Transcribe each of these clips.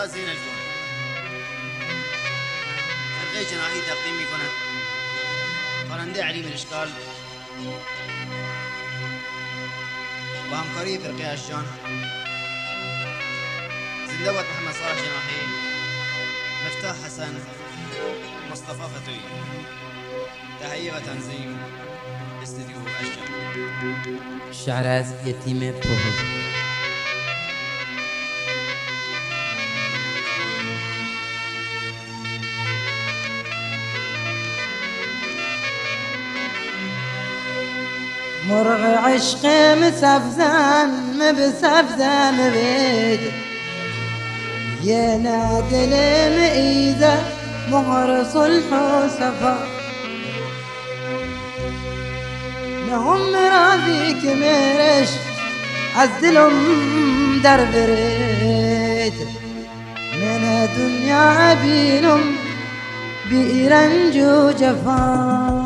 زینش جان، فرقهٔ جناحی تقدیم می‌کند. خواننده علی مریشکال با همکاری فرقهٔ اشجان. زنده باد محمد صالح جناحی، مفتاح حسن، مصطفی فتوی. تهیه و تنظیم استودیو اشجان. شعر از یتیم پهل. مرغ عشقم سبزم، به سبزم بید. یه نه دلم ایزه مهر صلح و صفا. نه هم راضی که مهرش از دلم در برید. من دنیا بینم بی رنج و جفا.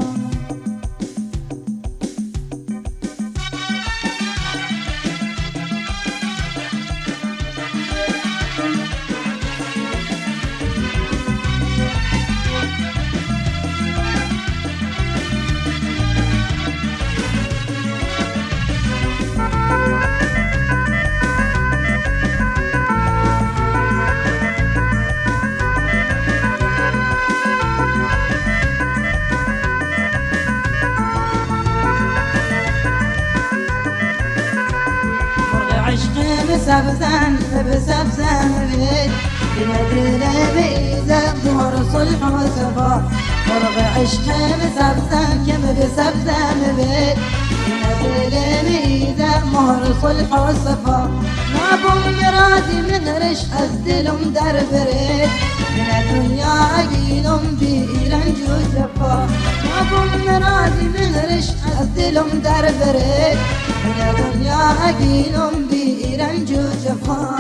مرغ عشقم سبزن، به سبزن بید. بی دلم ایزه مهر صلح و صفا. مرغ عشقم سبزن، که به سبزن بید. بی دلم ایزه مهر صلح و صفا. نابم مرادی مهرش از دلم در برید. من دنیا گینم بی رنج و جفا. نابم مرادی مهرش از دلم در برید. من دنیا گینم بی رنج و جفا.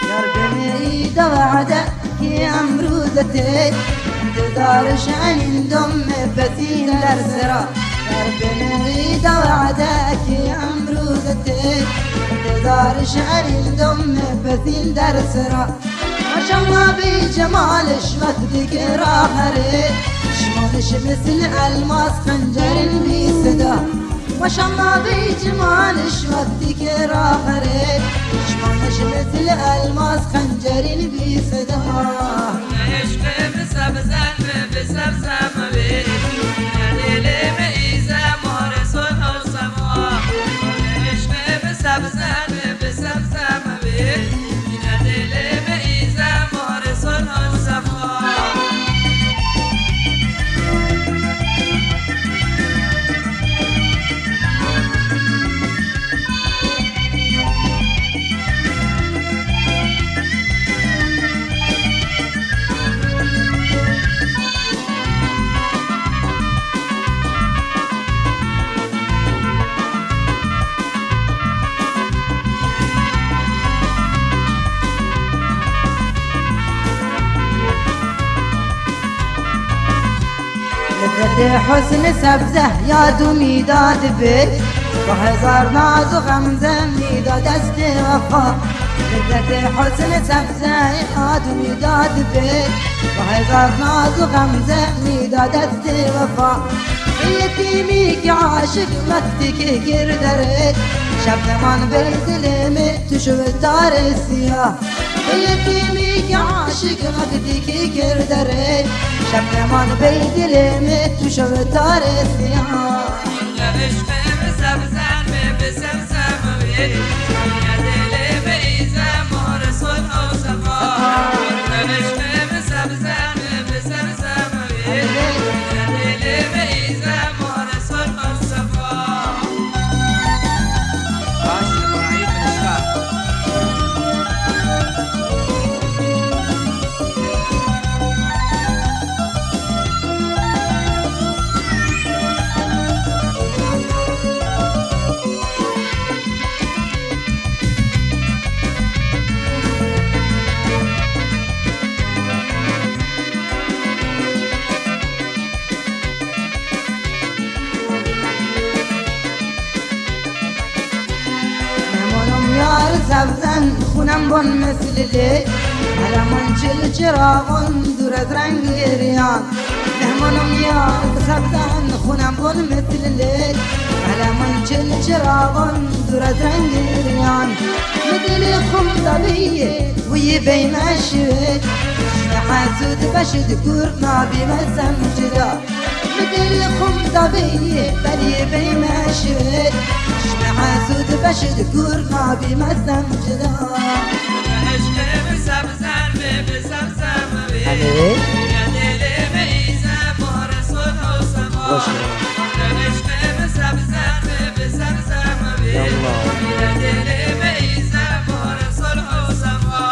یار بمیری دو وعده که امروز تی انتظار شنیدم بسین در سرا. یار بمیری دو وعده که امروز تی انتظار شنیدم بسین در سرا. ماشاءالله بی جمالش وقتی که راه ره، چشمانش مثل الماس خنجرین بی صدا. ماشاءالله بی جمالش وقتی که راه ره، چشمانش مثل الماس خنجرین بی صدا. عشق به سبزن به سبزم به، دل به ایزه مهر صلح و صفا. عشق به سبزن به سبزم به، دل به ایزه مهر صلح و صفا. لذت حسن سبزه یاد و میداد به، با هزار ناز و غمزه میداد است وفا. لذت حسن سبزه یاد و میداد به، با هزار ناز و غمزه میداد است وفا. یتیمی که عاشق وقتی که گردره، شب نمان به دل می تو شو تار سیاه. یتیمی که عاشق وقتی که گردره، شب نمان به دل می تو شو تار سیاه. عشق به سبزن به سبزم به، بن مثل لیک، علمون چل چراغون دور از رنگ گریان. مهمونم یار سبزان خونم بن مثل لیک، علمون چل چراغون دور از رنگ گریان. مدلی خم دبیه وی بیمه شوید، شمه حسود بشد گور ما بیمه سمجدا. دل خم دبی بری بی مشوید، شمه حسود بشد گور ما بی مستم جدا. عشق سبزر به سبزر به. همه. دل به ایزه مهر صلح و صفا. باشه. عشق سبزر به سبزر به. یا الله. دل به ایزه مهر صلح و صفا.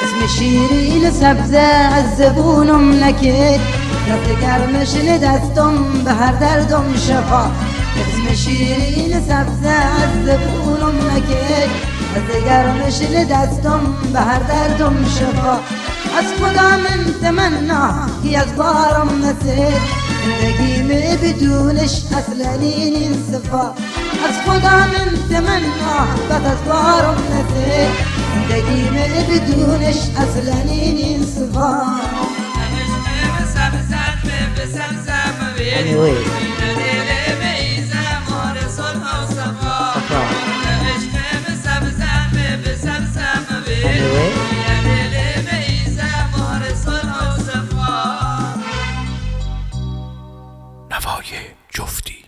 اسم شیرین سبزه از زبونم نکه، رس گرمش ندستم به هر دردم شفا. اسم شیرین سبزه از زبونم نکه، رس گرمش ندستم به هر دردم شفا. از خدا من تمنا کی از بارم نسه، زندگی می بدونش اصلا نین صفا. از خدا من تمنا بس از بارم نسه، زندگی می بدونش اصلا نین صفا. همه وی. صفا. همه وی. نوای جفتی.